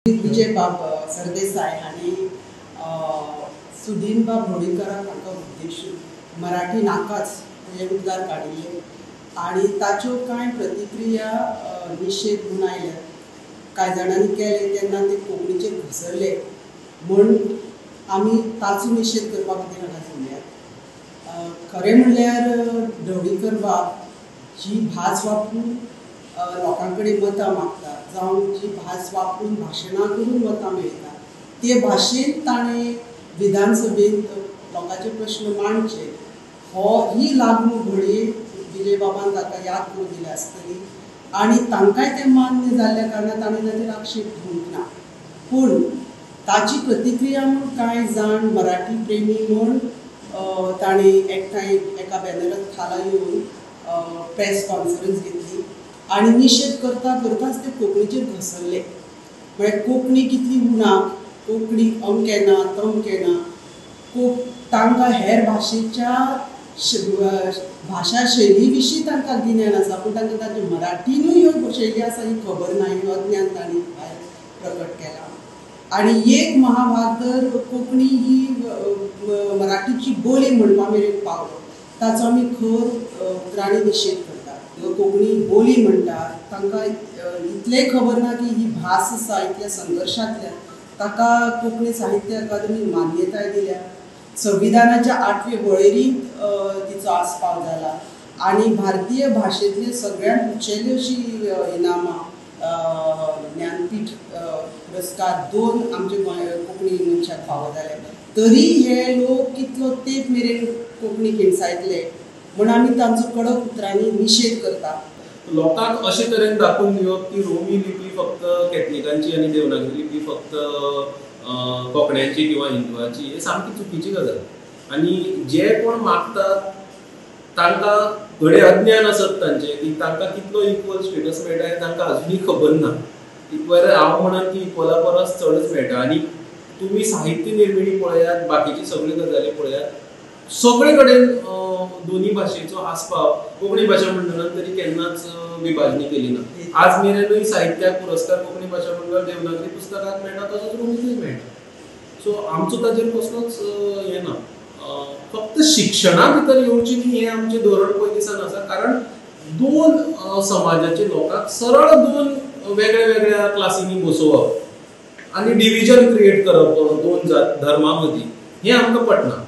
विजय बाब सरदेसाय हांणी सुदीन बाब ढवळीकराक हांकां उद्देशून मराठी नाकाच हे उद्गार काडिल्ले आनी ताच्यो कांय प्रतिक्रिया निशेध म्हूण आयल्या. कांय जाणांनी केले तेन्ना ते कोंकणीचेर घसरले म्हूण आमी ताचो निशेध करपा खातीर हांगा जमल्यात. खरें म्हणल्यार ढवळीकर बाब जी भास वापरून लोकां कडेन मतां मागता जावं जी भास वापरून भाशणां करून मतां मेळटा ते भाशेन ताणें विधानसभेंत लोकांचे प्रश्न मांडचे हो ही लागणूक घडये विजय बाबान ताका याद करून दिल्या आसतली आनी तांकांय तें मान्य जाल्ल्या कारणान ताणें ताचेर आक्षेप घेवंक ना. पूण ताची प्रतिक्रिया म्हूण कांय जाण मराठी प्रेमी म्हूण ताणें एकठांय एका बॅनरा खाला येवन प्रेस कॉन्फरन्स घेतली आनी निशेध करता करताच ते कोंकणीचेर घसरले. म्हळ्यार कोंकणी कितली उणाक, कोंकणी अमकें ना तमकें ना, तांकां हेर भाशेच्या भाशा शैली विशीं तांकां गिन्यान आसा पूण तांकां तांचे मराठीनूय ह्यो शैली आसा ही खबर ना, ही अज्ञान तांणी भायर प्रकट केलां. आनी एक महाभाग तर कोंकणी ही मराठीची बोली म्हणपा मेरेन पावलो ताचो आमी खर उतरांनी निशेध करता. कोंकणी बोली म्हणटा तांकां इतलेंय खबर ना की ही भास आसा इतल्या संघर्शांतल्यान ताका कोंकणी साहित्य अकादमीन मान्यताय दिल्या, संविधानाच्या 8वे वळेरींत तिचो आस्पाव जाला आनी भारतीय भाशेंतली सगळ्यांत उंचेली अशी इनामां ज्ञानपीठ पुरस्कार 2 आमचे गोंय कोंकणी मनशाक फावो जाले. तरी हे लोक कितलो तेंप मेरेन कोंकणी हिणसायतले म्हूण आमी तांचो कडक उतरांनी निशेध करता. लोकांक अशे तरेन दाखोवन दिवप की रोमी लिपी फक्त कॅथलिकांची आनी देवनागरी लिपी फक्त कोंकण्यांची किंवा हिंदुवांची हे सामकी चुकीची गजाल. आनी जे कोण मागतात तांकां घडये अज्ञान आसत तांचें की तांकां कितलो इक्वल स्टेटस मेळटा हें तांकां अजुनूय खबर ना. इक्वल हांव म्हणन की इक्वला परस चडच मेळटा. आनी तुमी साहित्य निर्मिणी पळयात, बाकीची सगळ्यो गजाली पळयात, सगळे कडेन दोनी भाशेचो आस्पाव. कोंकणी भाशा मंडळान तरी केन्नाच विभाजणी केली ना. आज मेरेनूय साहित्याक पुरस्कार कोंकणी भाशा मंडळ देवनागरी पुस्तकाक मेळटा तसोच रोमीकूय मेळटा. सो आमचो ताचेर कसलोच हें ना. फक्त शिक्षणा भितर येवची न्ही हें आमचें धोरण पयलीं दिसान आसा. कारण दोन समाजाचे लोकांक सरळ दोन वेगळ्या वेगळ्या क्लासींनी बसोवप आनी डिविजन क्रिएट करप दोन जात धर्मा मदीं हें आमकां पटना.